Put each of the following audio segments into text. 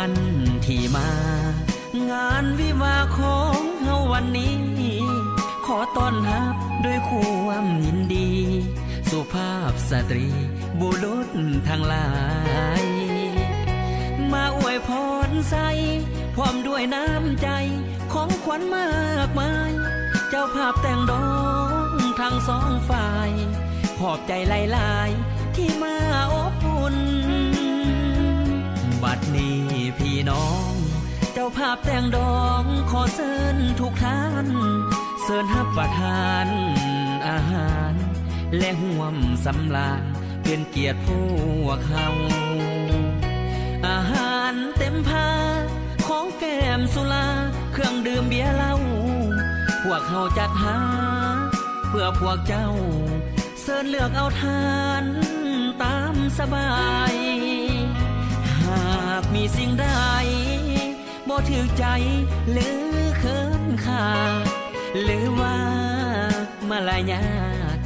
ອັນທີ່ມາງານວິວາຂອງເຮົາວັນນີ້ ຂໍຕ້ອນຮັບດ້ວຍຄວາມຍິນດີ ສຸພາບສະຕຣີ ບຸລຸດທັງຫຼາຍ ມາອວຍພອນໃສ່ ພ້ອມດ້ວຍນ້ຳໃຈ ຂອງຂວັນມາກມາຍ ເຈົ້າພາບແຕ່ງດອງທັງສອງຝ່າຍ ຂອບໃຈຫຼາຍໆ ທີ່ມາອົບອຸ່ນ ບັດນີ້ພີ່ນ້ອງ ເຈົ້າພາບແຕ່ງດອງ ຂໍເຊີນທຸກທ່ານ ເຊີນຮັບປະທານອາຫານ ແລະຮ່ວມສຳລານ ເປັນກຽດພວກເຮົາ ອາຫານເຕັມພາ ຂອງແກ້ມສຸລາ ເຄື່ອງດື່ມເບຍເຫຼົ້າ ພວກເຮົາຈັດຫາເພື່ອພວກເຈົ້າ ເຊີນເລືອກເອົາທານຕາມສະບາຍ ຫາກມີສິ່ງໃດ ບໍ່ຖືກໃຈ ຫຼືເຂີນຄ້ານ ຫຼືວ່າມາລະຍາດ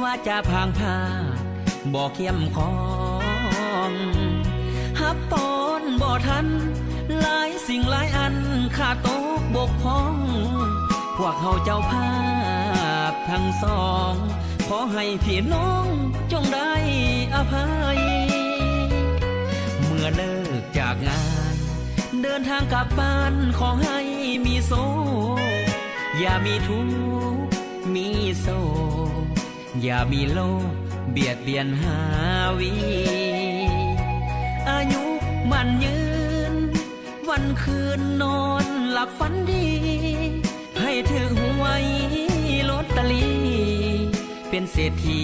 ວາຈາພາງພາດ ບໍ່ເຂັ້ມຂອງ ຮັບຕ້ອນບໍ່ທັນ ຫຼາຍສິ່ງຫຼາຍອັນ ຂາດຕົກບົກຜ່ອງ ພວກເຮົາເຈົ້າພາບທັງສອງ ຂໍໃຫ້ພີ່ນ້ອງຈົ່ງໄດ້ອະໄພ ເມື່ອເລີກຈາກງານ ເດີນທາງກັບບ້ານ ຂໍໃຫ້ມີໂຊກ ຢ່າມີທຸກ ມີໂສກ ຢ່າມີໂລກບຽດບຽນຫາວີ ອາຍຸໝັ້ນຍືນ ວັນຄືນນອນຫຼັບຝັນດີ ໃຫ້ຖືກຫວຍລອດຕະລີ ເປັນເສດຖີ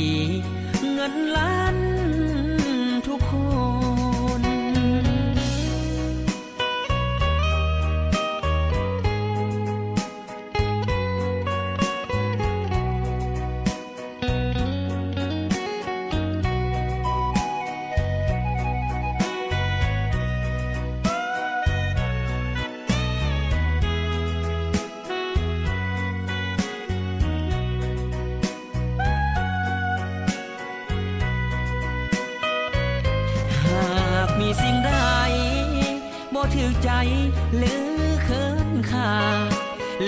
ເງິນລ້ານທຸກຄົນ. ຫາກມີສິ່ງໃດ ບໍ່ຖືກໃຈ ຫຼືເຂີນຄ້ານ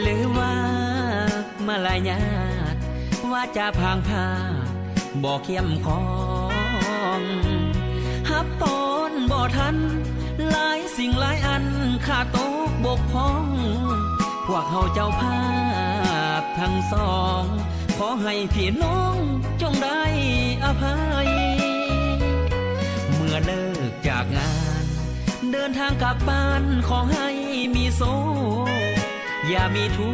ຫຼືວ່າມາລະຍາດ ວາຈາພາງພາດ ບໍ່ເຂັ້ມຂອງ ຮັບຕ້ອນບໍ່ທັນ ຫຼາຍສິ່ງຫຼາຍອັນ ຂາດຕົກບົກຜ່ອງ ພວກເຮົາເຈົ້າພາບທັງສອງ ຂໍໃຫ້ພີ່ນ້ອງຈົ່ງໄດ້ອະໄພ ເມື່ອເລີກຈາກງານ ເດີນທາງກັບບ້ານ ຂໍໃຫ້ມີໂຊກ ຢ່າມີທຸ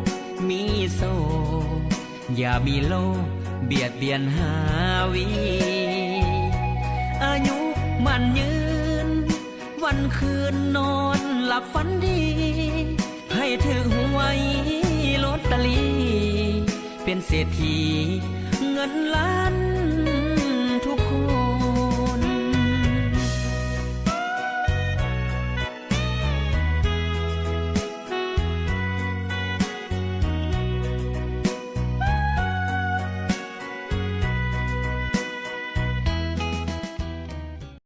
ກ ມີໂສກ ຢ່າມີໂລກບຽດບຽນຫາວີ ອາຍຸໝັ້ນຍືນ ວັນຄືນນອນຫຼັບຝັນດີ ໃຫ້ຖືກຫວຍລອດຕະລີ ເປັນເສດຖີເງິນລ້ານ